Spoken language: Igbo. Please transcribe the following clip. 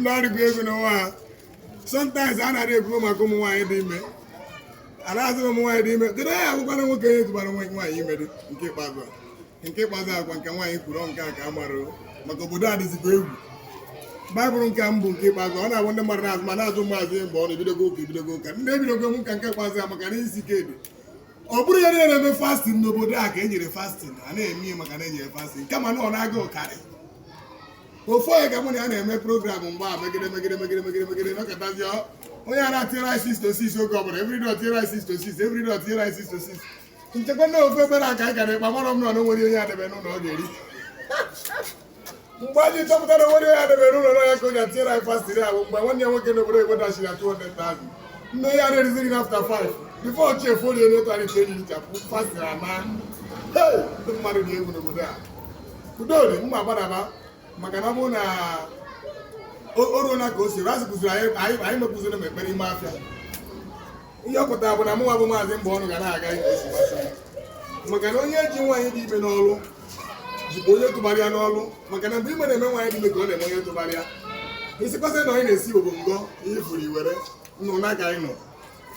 Na-arịgo egwu n'ụwa ha. Sometimes a na-adị ekwu maka ụmụ nwaanyị dị ime, a na-asị ụmụ nwaanyị dị ime, kedu onye akwụkwọ na nwoke onye tụbara nwaanyị ime dị. Nke ikpeazụ a, nke ikpeazụ akwa nke nwaanyị kwuru ọ nke a ka a mara o. Maka obodo a dịzikwa egwu. Baịbụl nke mbụ, nke ikpeazụ, ọ na-abụ ndị mmadụ na-azụ ma na-azụ maazị mgbe ọ na-ebidogo ụka, ebidogo ụka, ndị ebidogo m ụka nke ikpeazụ ya, maka na isi ike dị. Ọ bụrụ ya niile na-eme fasting n'obodo a ka e nyere fasting, a na-eme ihe maka na enyere fasting, kama na ọ na-aga ụkarị. Ofu onye ka mụ na ya na-eme program mgbe a megide megide megide megide megide nọkọtazi, onye a na-atịrị anyị 6 to 6 oge ọbụla, everyday ọ tinyere anyị 6 to 6, everyday ọ tinyere anyị 6 to 6. Nchekwa ndị ofe ekpere a ka anyị gara ịkpa mara m na ọ nwere onye adebe n'ụlọ ọ ga-eri. Mgbe anyị chọpụtara na onwere onye adebe n'ụlọ na ya ka o ji atinyere anyị fasting ahụ, mgbe nwanne ya nwoke n'obodo oyibo dachiri ya 200,000, nne ya na-eriziri na after 5 before chefuo onye n'otu anyị ka eriri chapụ fasting ama. Hey, ndị mmadụ dị egwu n'obodo a. Udo dị mma, gbadaba, maka na ọ bụrụ na o ruo na ka o si asị kụziri anyị, anyị mekụziri m ekpere ime afịa. Ihe ọ pụtara bụ na mụnwa bụ maazị mgbe ọnụ ga na-aga ka o si masị m, maka na onye ji nwaanyị dị ime n'ọlụ jikwa onye tụbara ya n'ọlụ, maka na mgbe ime na-eme nwaanyị dị ime ka ọ na-eme onye tụbara ya. Isikwasị na onye na-esi obo ngọ ihe furu iwere nnụ n'aka anyị nọ.